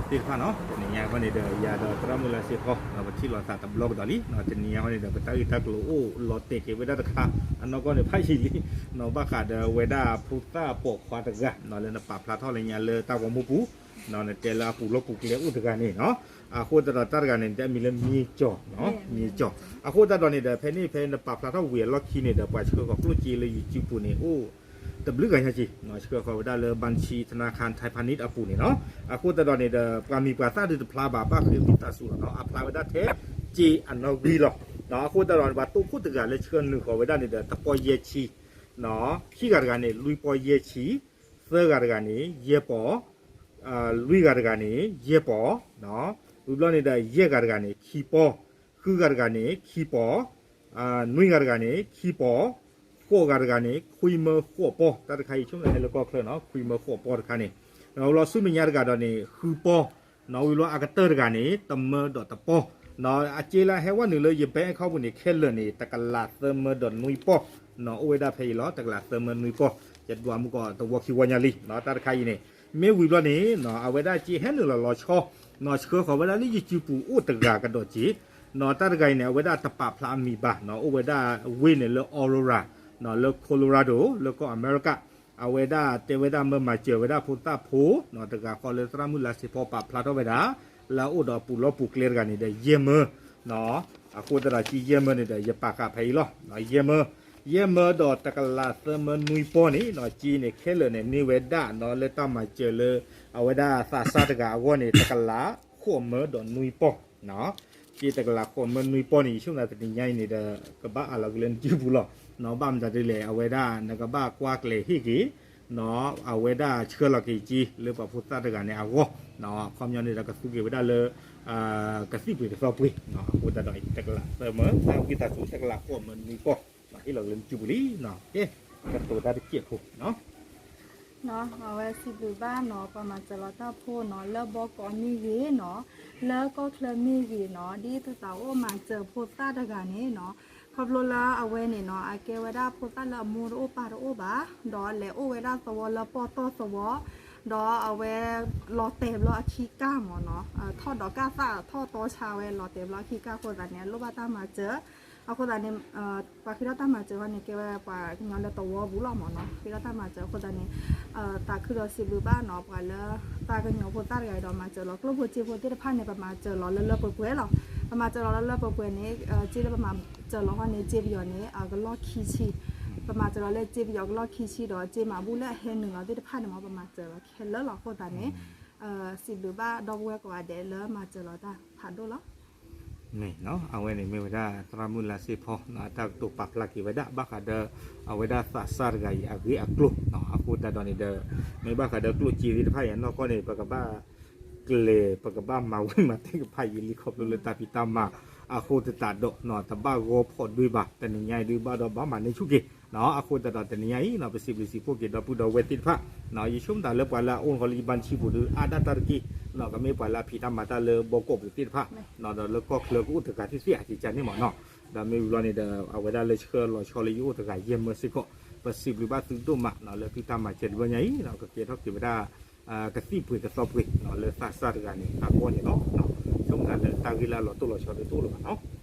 သ့ၣ်တဖၣ်နီၤ, တနံၤညါဃီန့ၣ်ဒီး ယၤဒီးသရၣ်မုၣ်လါစ့ဖီ ပထံၣ်လိာ်သးတဘျီကဒီးလံ, တနံၤညါဃီန့ၣ်ဒီး ပတၢ်ဂ့ၢ်တၢ်ကျိၤအိၣ်လီၤတဲာ်က့ၤဝဲဒၣ်တခါ, အနီၢ်ကီၢ်န့ၣ်ဖးယံာ်လံ, ဘၣ်ဃးဒီးဝဲဒၣ်ဖိသၣ်ပိာ်ခွါတဂၤ လၢနပာ်ဖျါထီၣ်လၢညါလၢတၢ်ဂီၤမူပူၤ, နတဲလၢအပူၤလီၢ်ပူၤကျဲအိၣ်တဂၤန့ၣ်နီၤ, အဃိသတးဒီးတၢ်တဂၤန့ၣ် တဲမံၤလၢမံကၠီၣ်, မံကၠီၣ်, အဃိသတးဒီးန့ၣ်ဒီး ဖဲန့ၣ်ဖဲနပာ်ဖျါထီၣ်ဝံၤအလီၢ်ခံန့ၣ်ဒီး ပှၤဆှၢဃီၤကျိၣ်စ့လၢ YouTube ပူၤန့ၣ် အိၣ် တဘျုးဂၤညါက့ၤ, ဆှၢဃီၤဝဲဒၣ်လၢ ဘၣ်ဆံ ธนาคารไทยพาณิชย์ အပူၤန့ၣ်နီၤ, အဃိသတးဒီးန့ၣ်ဒီး ပှၤမံၤပှၤသၣ်ဒုးတဖျါဘၣ် ဘၣ်ဃ့ဝံသးစူၤလီၤနီၤ, အဖျါဝဲဒၣ်ထဲစ့အနီၣ်ဂံၢ်လီၤ, အဃိသတးဒီး ပှၤတိၢ်ခိၣ်တဂၤလၢဆှၢနုာ်ဃီၤဝဲဒၣ်န့ၣ်ဒီး တပီၢ်ယဲၢ်ဆံ ခံဂၤတဂၤန့ၣ် လွံၢ်ပီၢ်ယဲၢ်ဆံ, သၢဂၤတဂၤန့ၣ် ယဲၢ်ပီၢ်, လွံၢ်ဂၤတဂၤန့ၣ် ယဲၢ်ပီၢ်, ဝံၤဘျီန့ၣ်ဒီး ယဲၢ်ဂၤတဂၤန့ၣ် ခံပီၢ်, ဃုဂၤတဂၤန့ၣ် ခံပီၢ်, နွံဂၤတဂၤန့ၣ် ခံပီၢ်, ဃိးဂၤတဂၤန့ၣ် ခွံမၢဃိးပီၢ်, တၢ်တခါအံၤဆိကမိၣ်ဟဲလၢကီၢ်ချၢနီၤ, ခွံမၢဃိးပီၢ်တခါန့ၣ်, လီၤဆူမဲာ်ညါတဂၤဒီးန့ၣ် ဃုပီၢ်, နီၤ ဝံၤဘျီအကတၢၢ်တဂၤန့ၣ် တမၢဒီးတပီၢ်, နီၤ အစ့လၢဟဲဝဲနုာ်လၢယ bank account ပူၤန့ၣ် ခဲလၢာ်န့ၣ် တကလးသၢမၢဒီးနွံပီၢ်, နီၤ အိၣ်ဝဲဒၣ်ဖဲအံၤလီၤ, တကလးသၢမၢနွံပီၢ်, ယဒွးမူကီးတဝီခံဝီညါလံ, နီၤ တၢ်တခါအံၤန့ၣ် မ့ၢ်ဝံၤဘျီန့ၣ် နီၤ အဝဲဒၣ်စ့ဟဲနုာ်လီၤလီၤဆီ, နီၤ ဆှၢဃီၤဝဲဒၣ်လၢ YouTube ပူၤအိၣ်တဂၤကဒီးက့ၤ, နီၤ တၢ်တဂၤအံၤန့ၣ် အဝဲဒၣ်တပာ်ဖျါအမံၤဘၣ်, နီၤ အိၣ်ဝဲဒၣ်ဝ့ၢ်န့ၣ်လၢ Aurora, နီၤ လၢ Colorado လၢကီၢ်အမဲရကၤ, အဝဲဒၣ်တဲဝဲဒၣ်မၢမၤစၢၤဝဲဒၣ်ဖိသၣ်ဖိ, နီၤ တဂၤဃီလၢသရၣ်မုၣ်လါစ့ဖီပာ်ဖျါထီၣ်ဝဲဒၣ်, လၢအအိၣ်ဒီးပူၤလီၢ်ပူၤကျဲတဂၤန့ၣ်ဒီး ယဲၢ်မၢ, နီၤ အဃိသတးဒီးစ့ယဲၢ်မၢန့ၣ်ဒီး ယပာ်ဃာ်ဖဲအံၤလီၤ, ယဲၢ်မၢ, ယဲၢ်မၢဒီးတကလးသၢမၢနွံပီၢ်န့ၣ်, နီၤ စ့န့ၣ် ခဲလၢာ်န့ၣ် န့ၢ်ဝဲဒၣ် နီၤ လၢတၢ်မၤစၢၤလၢ အဝဲဒၣ်သးစၢ်တဂၤအဂီၢ်န့ၣ် တကလးဃိးမၢဒီးနွံပီၢ်, စ့တကလးဃိးမၢနွံပီၢ်န့ၣ် ယဆိကမိၣ်သးတနံၤညါအံၤန့ၣ်ဒီး ကဘၣ်အးလီၤက့ၤလၢနစုပူၤလီၤ, နီၤ ဘၣ်မတၤဒ်လဲၣ် အဝဲဒၣ်နကဘၣ်ကွၢ်ကျဲၤဟ့ၣ်က့ၤ, နီၤ အဝဲဒၣ်ဆှၢလီၤက့ၤစ့လၢပှၤဖိသၣ်တဂၤန့ၣ်အဂီၢ်, နီၤ အခီပညီန့ၣ်ဒီးကသူက့ၤဝဲဒၣ်လၢ ကသံၣ်ပှ့ၤကသီပှ့ၤ, အဃိသတးဒီး တကလးသၢမၢ, တၢ်ဝံသးစူၤ တကလးဃိးမၢနွံပီၢ်, ဟ့ၣ်လီၤက့ၤလၢနစုပူၤလံ, ကဲ ကတိၤတၢ်တစဲးဖိ နီၤ အဝဲစံးဘျုးဘၣ်နီၤ ပှၤမၤစၢၤလီၤတၢ်ဖိနီၤ လၢဘီကီးမ့ၢ်ဂ့ၤနီၤ, လၢကီၢ်ချၢမ့ၢ်ဂ့ၤနီၤ, ဒ်သိးသးအိၣ်မၤစၢၤဖိသၣ်တဂၤန့ၣ်နီၤ, ခီဖျိလၢအဝဲန့ၣ်နီၤ အကဲဝဲဒၣ်ဖိသၣ်လၢအမိၢ်တအိၣ်ပၢ်တအိၣ်ဘၣ်, ဒီးလဲၤအိၣ်ဝဲဒၣ်သဝီလၢပီၢ်တီၢ်သဝီ, ဒီးအဝဲလီၤတဲာ်ဘျီအခံကၢ်မ့ၢ်နီၤ, ထီၣ်ဒီးကၢ်သၣ်ထီၣ်တီဆါဝဲ လီၤတဲာ်ဘျီအခံကၢ်အဃိသတးန့ၣ် အလိၣ်ဘၣ်တၢ်မၤစၢၤ, အဃိသတးန့ၣ် ပှၤဃ့ထီၣ်တၢ်မၤစၢၤဃီန့ၣ် ကဲဝဲပှၤကညီလၢသဝီပူၤလီၤမ့ၢ်နီၤ, ဃ့ထီၣ်တၢ်မၤစၢၤအဃိသတးန့ၣ် သးခုဒီးစံးဘျုးဘၣ်နီၤ ပှၤလၢသးကညီၤဖိသၣ်တဂၤအံၤဒီး မၤစၢၤလီၤကျိၣ်ဖိစ့ဖိသ့ၣ်တဖၣ်န့ၣ် ပမၤစၢၤလီၤလၢလၢပှဲၤပှဲၤလီၤ, ပမၤစၢၤလီၤလၢလၢပှဲၤပှဲၤန့ၣ် စ့လၢပမၤစၢၤလီၤဃီန့ၣ် စ့ပယီၤန့ၣ် အကလီၢ်ခံဆံ, ပမၤစၢၤလီၤလၢစ့ပယီၤကလီၢ်ခံဆံဒီး စ့မၤဘူၣ်လၢအဟဲနုာ်လီၤသ့ၣ်တဖၣ်န့ၣ်မ့ၢ် ပမၤစၢၤလီၤခဲလၢာ်လီၤအဃိသတးန့ၣ် စံးဘျုးဘၣ်ဒီပုၢ်ဝဲၢ်ကိးဂၤဒဲးလၢမၤစၢၤလီၤတၢ်ဖးဒိၣ်လီၤ. မ့ၢ်နီၤ အဝဲန့ၣ်မ့ၢ်ဝဲဒၣ်သရၣ်မုၣ်လါစ့ဖီ အတၢ်ကတိၤပာ်ဖျါက့ၤဝဲဒၣ် ဘၣ်ဃးဒီး အဝဲဒၣ်သးစၢ်တဂၤအံၤအဂ့ၢ်အကျိၤနီၤ, အဃိသတးဒီးန့ၣ်ဒီး မ့ၢ်ဘၣ်ဃးဒီးကျိၣ်စ့သ့ၣ်တဖၣ်အံၤအနီၢ်ကီၢ်န့ၣ် ပကဘၣ်ကျဲၤ ပကဘၣ်မၤဝံၤမၤတဲာ်ကဖးယံာ်လံ ခီဖျိလၢတၢ်ဖံးတၢ်မၤအဃိသတးဒီး တဘၣ်ဂီၤဖီၣ်ဒွံးဘၣ် တနံၤညါအံၤဒုးဘၣ်ဒီးဘၣ်မၤန့ၢ်ဆူၣ်က့ၤ အဃိသတးဒီးတနံၤညါအံၤ ပစံးဘျုးစံးဖှိၣ်က့ၤဒီပုၢ်ဒီဝဲၢ်သ့ၣ်တဖၣ် ယဆိကမိၣ်တၢ်လၢပှၤလၢအအိၣ်ဃီလၢယဘၣ်ဆံပူၤဒီး အါဒၣ်တၢ်တက့ၢ် ကမ့ၢ်ပှၤလၢအဖံးတၢ်မၤတၢ်လၢဘီကီၢ်ပူၤသ့ၣ်တဖၣ် ဒီးလၢကီၢ်ချၢကအိၣ်တဂၤသ့ၣ်သ့ၣ်အကကန့ၣ်မ့ၢ်နီၤ, ဒီးမ့ၢ်ဝံၤလီၤန့ၣ်ဒီး အဝဲဒၣ်လၢဆှၢလီၤဆီလၢယအိၣ်တဂၤယဲၢ်မၢစ့ၢ်ကီး ပစံးဘျုးဘၣ်သုဒိၣ်မး လၢသုတၢ်မၤစၢၤတဘျီညါအံၤ ကကဲထီၣ်က့ၤဝဲဒၣ် ကသံၣ်ပှ့ၤကသီပှ့ၤ လၢသးစၢ်တဂၤန့ၣ် အဂီၢ်န့ၣ်လီၤ. ဆိကမိၣ်တၢ်လၢတၢ်ဂ့ၢ်လၢအလီၤတိၢ်လီၤဆီဒီးတအိၣ်လၢၤဘၣ်နီၤ